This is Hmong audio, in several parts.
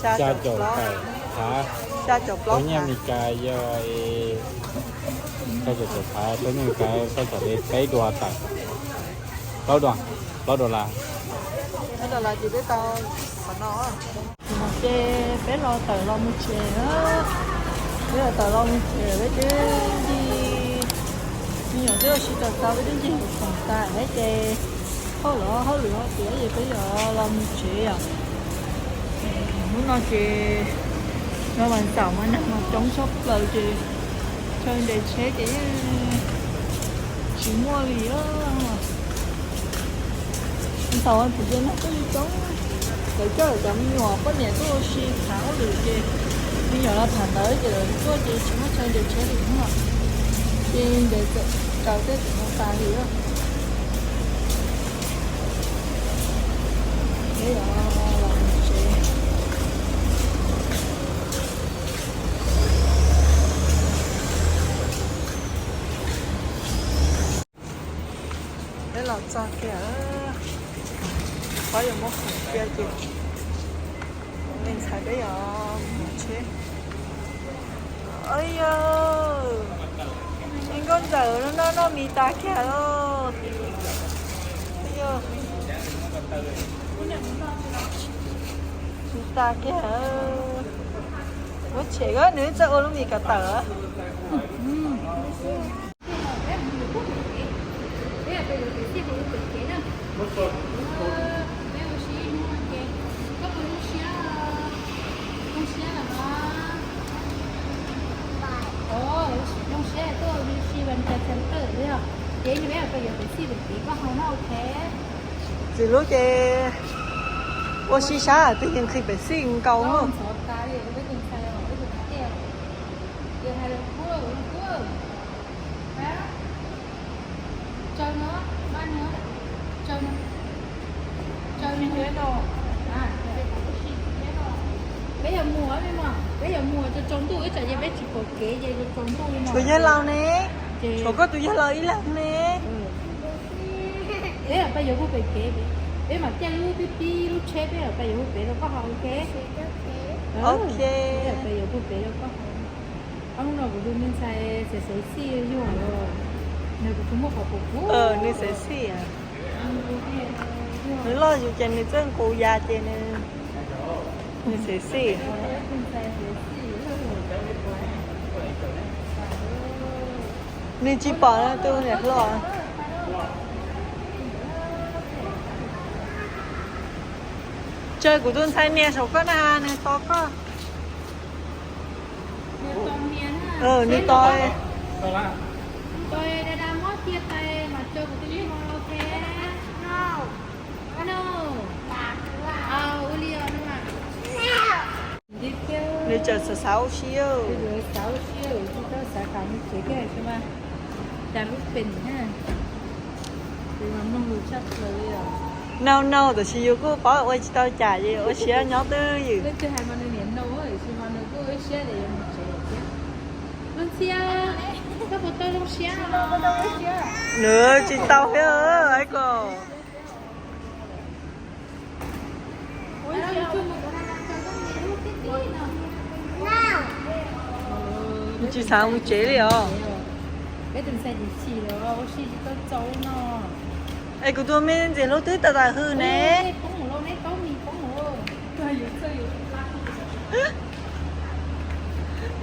Xya caum tawm thav, xya caum plaub thav. Nyiaj Meskas yog xya caum tawm thav, tau nyiaj Meskas tau txom li peb dua tawm, plaub dua, plaub dua las. Plaub dua las ces peb tau qhov no. Ces peb los tawm los mus tsev na. Peb los tawm los mus tsev, peb twb ncig, me nyuam twb ua si tau tau, peb twb ncig mus khoom tas lawm ces hauj lwm, hauj lwm hauj tiav ces peb yuav los mus tsev yom. Hnub no ces no mas xaum mas neeg mas coob tshaj plaws ces chaw nres tsheb ces yeej tsis muaj li. Xaum mas txawm tias neeg tuaj li coob, lawv coj lawv cov me nyuam poj niam tuaj ua si tham hauj lwm ces me nyuam los tham ntawv ces lawv tuaj ces tsis muaj chaw nres tsheb li no ces nres txawm raws tej tus no tas li. Peb los mus tsev. Peb los txog kiag, pab yuav muab khoom cia ces me ntxhais peb yuav mus tsheb. Yog, nkauj ntxawm no noj mis tas kiag los. Yog, mis tas kiag. Muab tshem, nws txawj ua lub mis kom tawm. Txiv hlub ces ua si sab twg yeej nqhis pem xij nkaus. Peb yuav mus, peb yuav mus tsaus tsaus ntuj ib tsam ces peb tsis pom kev ces tsaus ntuj li no. Kuv yawg laus ne, tshuav koj tus yawg laus ib leeg ne. Peb yuav hu pem kev, peb mam caij lub pib pib lub tsheb, peb peb yuav hu pem rau koj haus, ok? Ok. Peb yuav hu pem rau koj haus. Ob hnub no kuv tus me ntxhais xav xav xij yug, nws kuv tus muaj qhov puv puv. Nws xav xij. Nws loj yus ces nws txawj nqus yas ces nws, nws xav xij. Nws tsis pom tus niam hluas. Tsawg kuv tus ntxhais nias saum koj na, nws tos koj. Nws tos. Nws tseem xav xav ua si. No no, tab sis yus kuj paub ua tsis tau cas, ua siab nyob twj ywm. Nws tsis tau thiab, ais kos. Nws tsis xav mus tsev li os. Es kuv tus me ntxim hlub twb tawm tawm hws ne.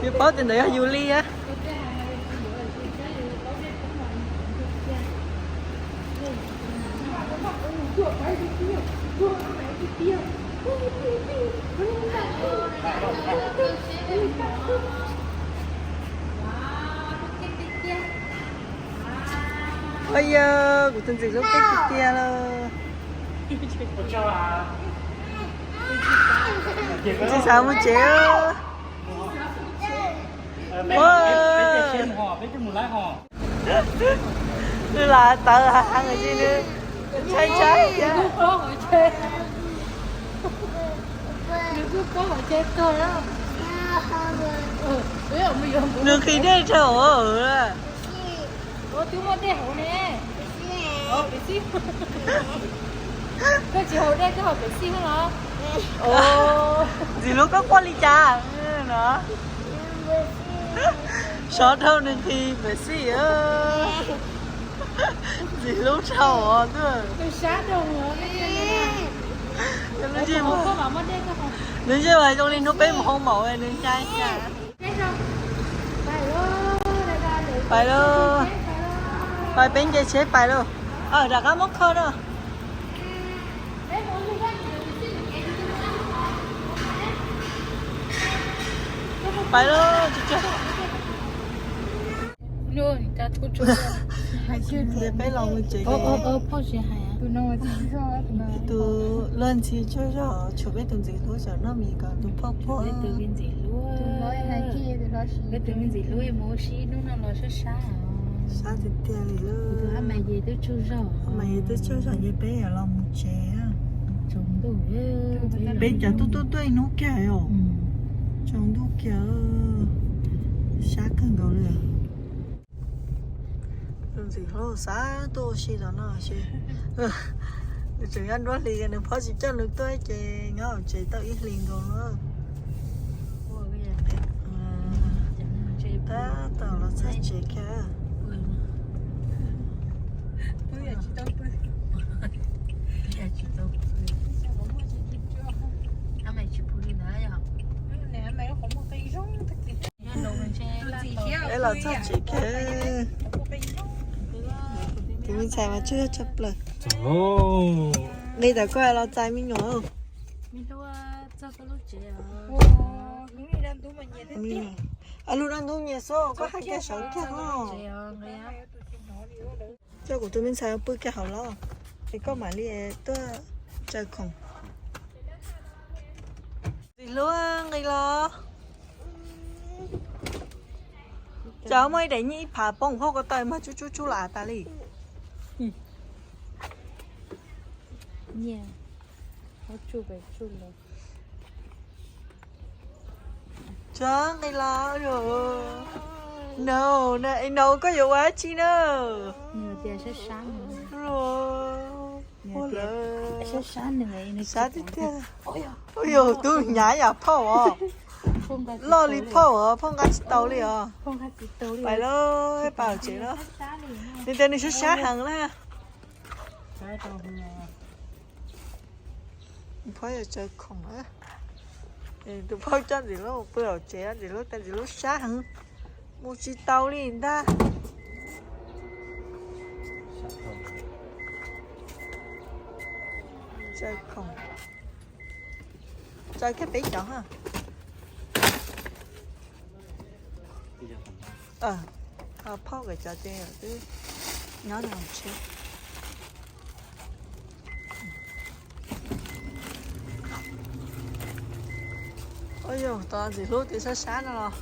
Yus paub tias ntawd yog yus li a. Ua yog kuv tus ntxim hlub peb tiag tiag lawm. Tsis xav mus tsev. Nws lam tawv heev li, nws tshaib tshaib. Nws nqhis dej rau os. Twb muaj dej hauv ne. Pem xij. Koj tsis haus dej koj haus pem xij los? Ntxim hlub koj quaj li cas no? Sov dhau nws nqhis pem xij. Ntxim hlub dhau os. Nws ntsej muag zoo li hnub peb mus hoo maum nws ncai cas. Pais lauj, pais peb nce tsheb pais lauj. Rov qab muab kho na. Pais lauj. Peb los mus tsev. Tus luag ntxhi tsaug zog, tshuav peb tus ntxim hlub xyov noj mis kom tus phauj puag. Sab tiag tiag li. Mas yog twb tsaug zog ces peb yuav los mus tsev. Peb cov tuaj tuaj tuaj ib hnub kiag os. Tsaus ntuj kiag, sab kawg nkaus li. Tus ntxim hlub xav tuaj ua si los no, tseem nyob nruab hlis, nws phauj tsis coj nws tuaj ces nyob hauv tsev tau ib hlis nkaus na. Tab tom los txog tsev kiag. Peb los txog tsev kiag. Tus me ntxhais mas tsaug zog tshaj plaws. Nqis tawm koj los txais me nyuam. Lub dab ntub nyias xwb, koj hais kiag sawv kiag os. Coj kuv tus me ntxhais pw kiag hauv los, es koj mam li tuaj tsaws khoom. Ntxim hlub nqis los. Cas muaj ib daim nyiaj ib phav poob hauv ko taw mas tsub tsub tsub los av tas li. Tsaug nqis los. No, no, koj yuav ua dab tsi na? Sab tiag tiag. Ua yog tub hnyav yam phauj os. Loj li phauj os, phauj nqa tsis tau li os. Pais lauj, pais tsev lauj. Nws tias nws sab sab heev na. Phauj yuav tsaws khoom na. Tus phauj coj Ntxim Hlub pw hauv tsev, Ntxim Hlub tias Ntxim Hlub sab heev, mus tsis tau li ntag. Tsaws khoom, tsaws kiag peb cov. Phauj nkawd cov ces twb nyob nws hauv tsev. Ua yog tos Ntxim Hlub tias sab sab no los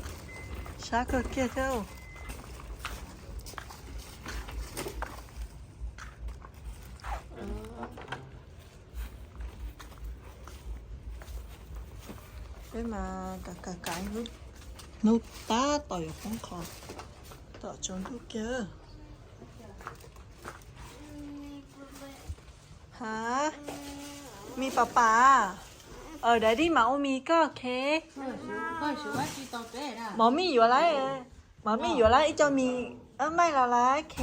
sab kawg kiag thiab. Peb mas kav kav kav hnub tab tom yuav poob qho, tom tsaus ntuj kiag. Ha, mis pam pam, daddy mam ua mis koj, ok. Mov mij yuav lawm, mov mij yuav lawm ib co mis, maij los lawm, ok.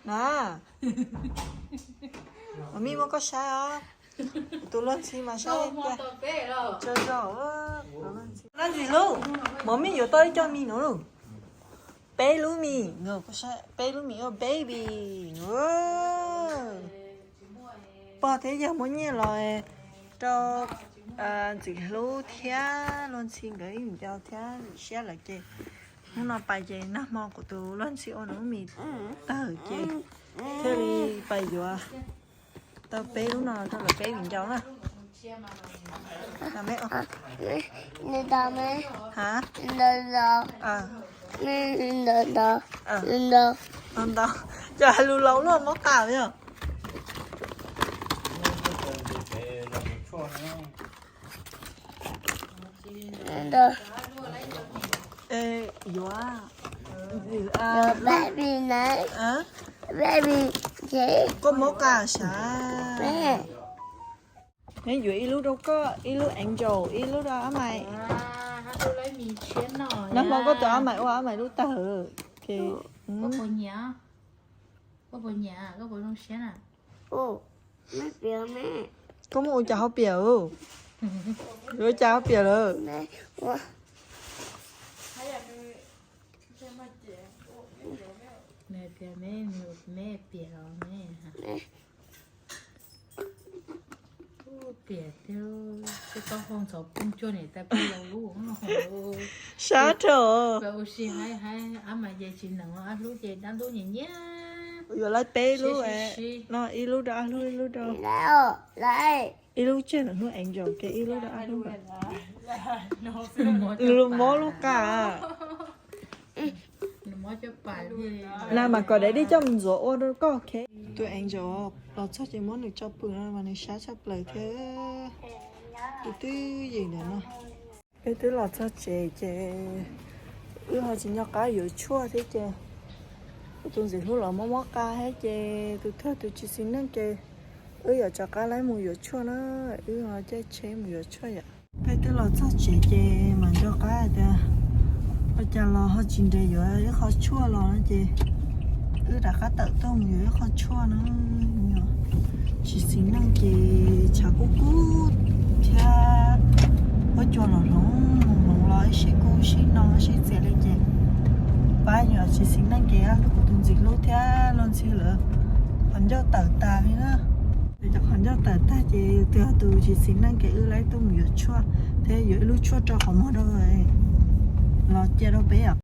Na, mov mij muab koj saib os. Tus luag ntxhi mas saib tiag. Tsaug zog, luag ntxhi. Luag ntxhi lauj, mov mij yuav tau ib co mis no lauj. Peb lub mis, peb lub mis ua baby. Pog thiab yawg muab nyiaj los rau Ntxim Hlub thiab luag ntxhi nkawd ib viv ncaus thiab lwm siab lawm ces hnub no pais ces nag hmo kuv tus luag ntxhi ua nws lub mis tawg ces thiaj li pais yuav tau peb lub no rau lawv peb viv ncaus na. Ha, ntau ntau, cas hais lus laus luaj mob qas yog. Yuav, Baby này. Koj muab qa sav. Neb yuav ib lub rau koj, ib lub Angel, ib lub rau Ab Maiv. Nag hmo koj tus Ab Maiv ua Ab Maiv lub tawg. Koj muab ua cas hauv piam? Yuav ua cas hauv piam lawm? Sab rau. Yuav lawv peb lub, ib lub rau Ab Hlub, ib lub rau, ib lub tseg lawm hnub Angel ces ib lub rau Ab Hlub. Nws mob lub qa. Na mas kom daddy coj mus ntxuav ua rau koj, ok? Tus Angel los txog ces muab nws tso pw no mas nws sab tshaj plaws thiab. Tus twb yeem ntawm no. Peb twb los txog tsev ces wb ho tsis nco qab yuav tshuaj thiab ces kuv tus ntxim hlub los mob mob qa thiab ces tus thawj tus tsis xis neej ces wb yuav rov qab lawv mus yuav tshuaj na. Wb ho caij tsheb mus yuav tshuaj yom. Peb twb los txog tsev ces mam nco qab hais tias ua cas los ho tsis nres yuav ib qho tshuaj los no ces wb rov qab tawm tuaj mus yuav ib qho tshuaj na. Tsis xis neej ces tshav kub kub thiab huab cua los hloov hloov los ib sij kub ib sij no ib sij txias li ces pab yuav tsis xis neej ces kuv tus ntxim hlub thiab luag ntxhi lawv qhov ncauj tawm tas li na. Cov qhov ncauj tawm tag ces tus tus tsis xis neej ces wb lawv tuaj mus yuav tshuaj thiab yuav ib lub tshuaj rau qhov muag rau los cia rau peb yom.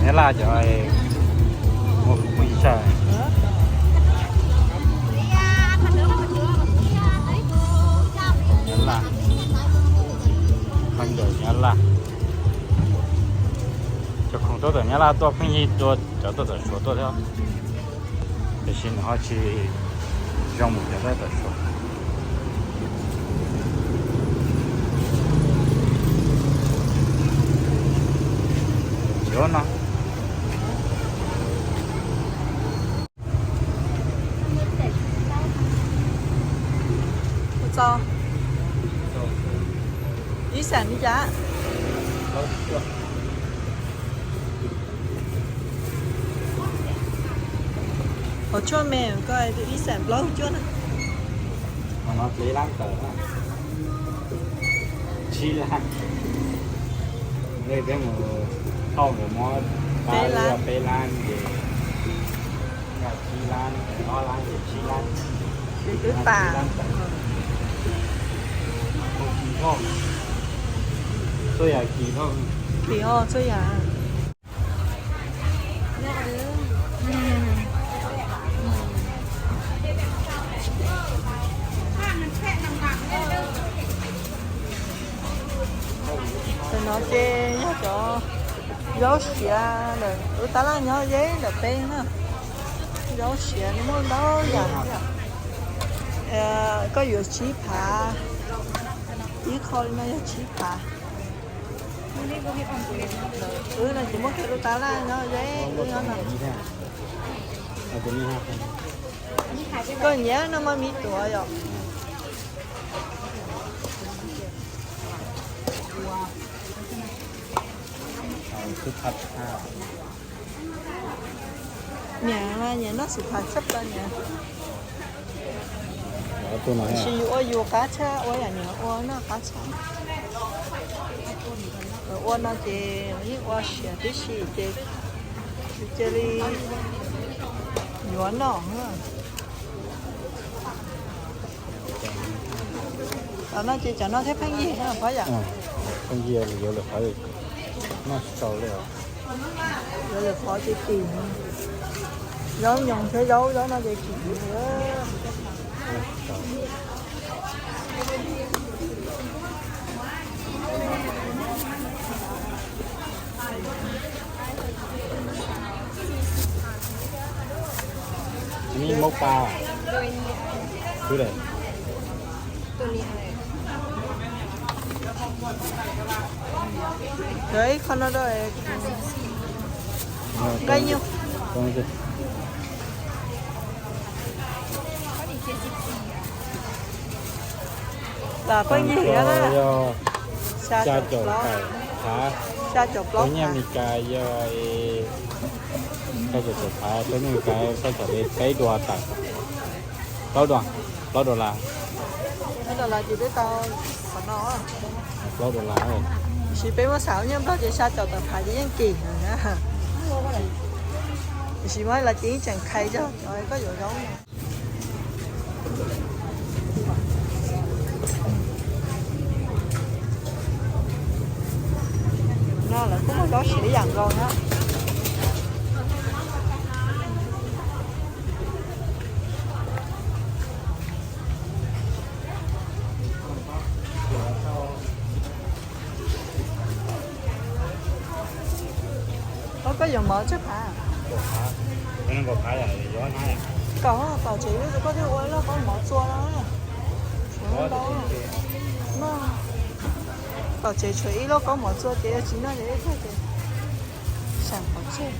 Nyab Laj cov mus ib sab. Nyab Laj, Nyab Laj. Cov khoom tuaj tom Nyab Laj tuaj pheej yig dua cov tuaj tom Suav tuaj thiab. Tiam sis nws ho tsis zoo mus cov tuaj tom Suav. Tsis ua no. Ua txog ib xees li cas? Hauv tshuaj me koj ib xees plaub cuaj na. Tsib lab. Nej peb mus thauj nkawd muab peb lab ces tsib lab, ob lab ces tsib lab. Twb tas. Txhua yam kis thauj. Kis os, txhua yam. Tam no ces yog cov zaub siav lawm, lub tab laj nyob ze ntawm peb na. Zaub siav nws muaj ntau yam. Koj yuav tsib phav, ib qho li no yog tsib phav. Wb no ces muab kiag lub tab laj nyob ze wb nyob no. Koj nyiam no mas me tuav yom. Niam, niam noj xus phav tshaj plaws niam. Tab sis yus ua yus qab tshaj, ua yam niam ua noj qab tshaj. Ua no ces yeej ua siav tib si ces cia li yuav noj. Cov no ces cov no thiab pheej yig na phov yom. Pheej yig yuav lwm qhov, noj tsis tau li os. Yuav lwm qhov ces kim. Zaub nyoos thiab zaub, zaub no ces kim. Ib mab pa xwb lawm. Ib qho no nqaij nyuj. Los koj nyiag yog xya caum tawm phav, xya caum plaub, nyiaj Meskas yog xya caum tawm phav, rau nyiaj Meskas xya caum peb dua tawm, plaub dua, plaub dollar. Plaub dollar ces peb tau qhov no. Plaub dollar. Tiam sis peb muab xav ua nyiaj Nplog ces xya caum tawm phav ces yeej kim na. Tiam sis muab los ces yeej tseem khai zog cov koj yuav zaub. No lawv kuj muaj zaub siav ib yam nkaus na. Koj yuav mov tsawg phav? Kaum, kaum tsev ib lub, koj thiaj ua ib lauj kaub mov txua no. Kaum tsev tshuav ib lauj kaub mov txua ces yog tsis noj ces ib tag ces xam pov tseg.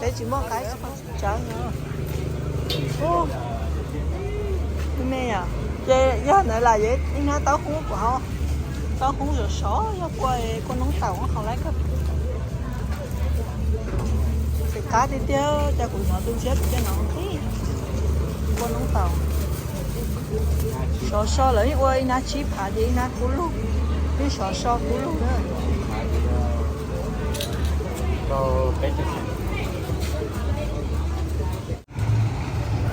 Peb tsis muaj qaib tsis muaj tsav no. Tus me yom, ces yog ntawd las yeej ib hnab taub hub puas hau, taub hub sov sov yog kua, kua noob taum hau lawm kawg. Ces qab tiag tiag, cas kuv hnov tus ntshiab tus caj no qhib, kua noob taum. Sov so lawv yeej ua ib hnab tsib phav ces ib hnab kub lug, yeej sov so kub lug na.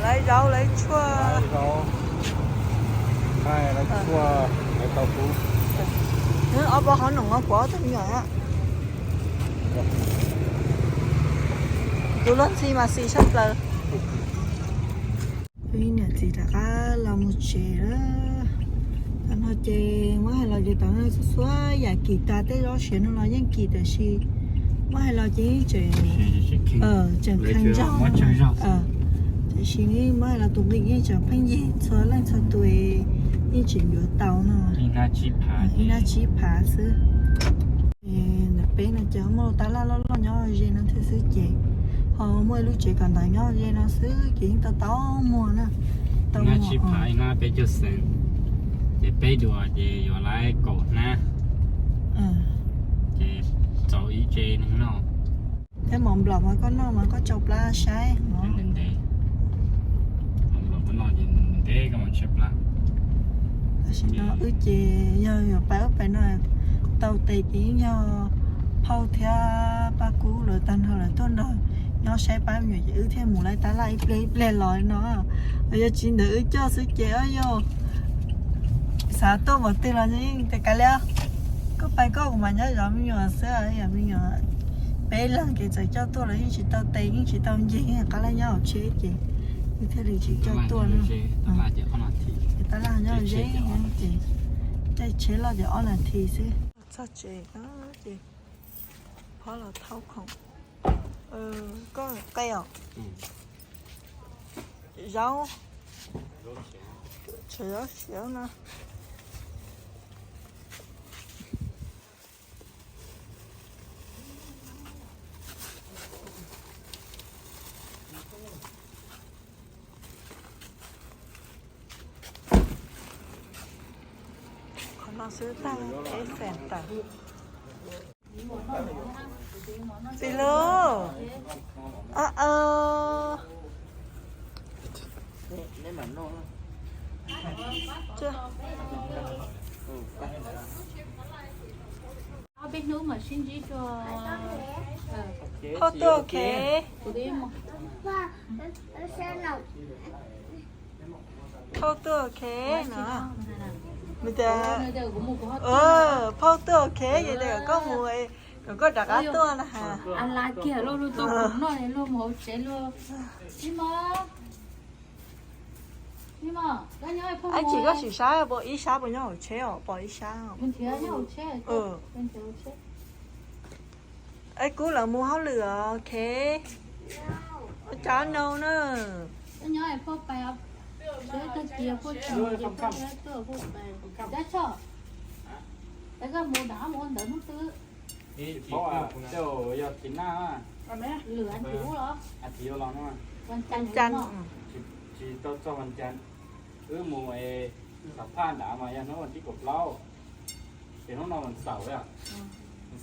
Lawv zaub lawv tshuaj. Ob peb hov noom no kuv ob tug me nyuam na. Tus luag ntxhi mas xis tshaj plaws. Wb niam txiv rov qab los mus tsev lawm. Tam no ces muab hais los ces tam no txhua txhua yam kim tas, tej zaub siav no los yeej kim, tiam sis muab hais los ces yeej tseem, tseem kheej zog. Tiam sis muab hais los tus nqi yeej tseem pheej yig txhua leej txhua tus, yeej tseem yuav tau no. Ib hnab tsib phav xwb. Ntawm peb no ces muaj lub tab laj loj loj nyob ze no thiab xwb ces ho muaj ib lub tsev kom ntawd nyob ze no xwb ces yeej tau tau muag na. Tau muag tsib phav ib hnab peb caug xees, ces peb dua ces yuav lawv kaum hnab. Ces txaus ib tsev neeg noj. Thiab mov nplaum mas koj noj mas koj tsau plab saib. Tam sim no wb ces yog yuav pais ub pais no tau tes ces yeej yog phauj thiab Paj Kub lawv tag nrho lawv tuaj nrog nyob saib pab me nyuam ces wb thiaj mus lawv tab laj ib pliag ib pliag los no. Yog tsis ntawd wb coj xwb ces yog xav tuaj npaum twg los yeej tias kav liam, koj pais koj, kuv mas nyob zov me nyuam xwb, yog me nyuam peb leeg ces txawm coj tuaj los yeej tsis tau tes yeej tsis tau ncig, qab laj nyob hauv tsheb ces wb thiaj li tsis coj tuaj no. Tab laj nyob ze ces caij tsheb loj ces ob nas this xwb. Txog tsev ces phob los thauj khoom. Koj qe os. Zaub, tshuav zaub siav no. Qhov no xwb tag peb xees tawm. Txiv lub, ob peb hnub mam sib ntsib dua. Phauj tuaj ok. Phauj tuaj ok no. Nws tias, phauj tuaj ok, yog tias kom koj mus, kom koj rov qab tuaj na has. Ib chim koj sim saib puas ib sab puas nyob hauv tsheb os, pom ib sab. Ib Kub lawv mus hauj lwm os, ok. Sab no na. Nyob poj pais, sab tag kis poj tsis mus ces poj pais. Dab tshoj, es koj mus dam mus ua ntawv hnub twg? Tsis paub, tej yog txiv naj, lwm as thiv ub los, as thiv ua los no, tsis tau txog vas cas, wb mus es xam phaj nrad mas yog hnub vas thib kaum plaub, ces hnub no vas xaum, vas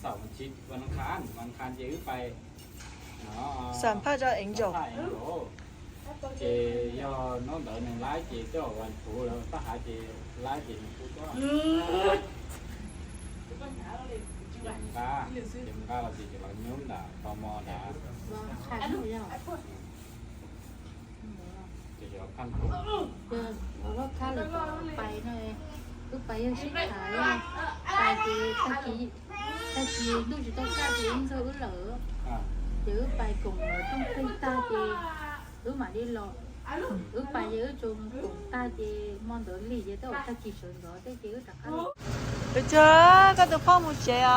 xaum vas thib, vas nov khas, vas nov khas ces wb pais xam phaj rau Angel. Ces yog hnub ntawd nws laib ces tej zaum vas thuv lawv paj hav ces laib ces nws kuj tuaj. Ces nqa, ces nqa los ces ces los nyub nram tho mo nrad. Ces lawv khab lawm pais no, wb pais yog sib tham, pais ces tag kis, tag kis ntuj tsis tau kaj ces wb ntxuag wb lawm, ces wb pais koom lawv rooj pheej tag ces wb mam li los. Wb pais ces wb tsuas mus koom tag ces hmo ntawd lig ces tej zaum tag kis sawv ntxov tej ces wb rov qab los. Ua tsaug, koj tus phauj mus tsev os.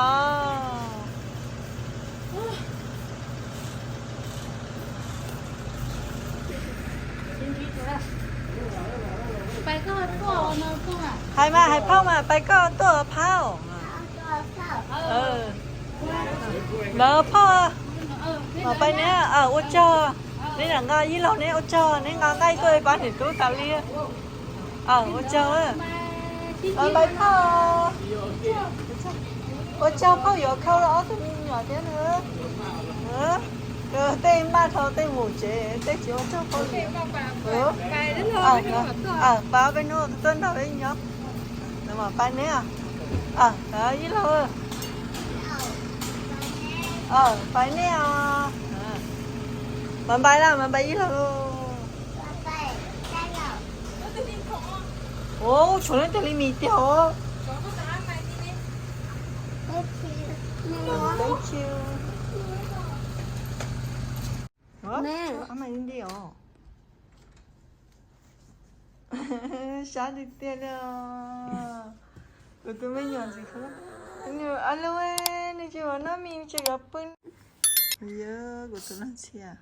Hais mas, hais phauj mas, pais koj tuaj phauj. Lawv phauj, mam pais neb, ua tsaug, neb lam nqa ib los neb ua tsaug, neb nqa nqaij tuaj pab niam tub tas li. Ua tsaug, mam pais phauj. Ua tsaug phauj yuav khau rau ob tug me nyuam thiab na. Tej maj dhau tej mus tsev tej tsis ua tsaug phauj li. Pab peb hnub tuaj nrog peb nyob. Mam pais neb, ib los, pais neb os. Mam pais lawm, mam pais ib los. Ua tshuav leej twg li mis tiag os. Ab mas li os. Sab tiag tiag li os. Kuv tus me nyuam ntxim hlub. Nws a lub, nws tsis mam noj mis, nws tseem yuav pw. Yog kuv tus leej txiv.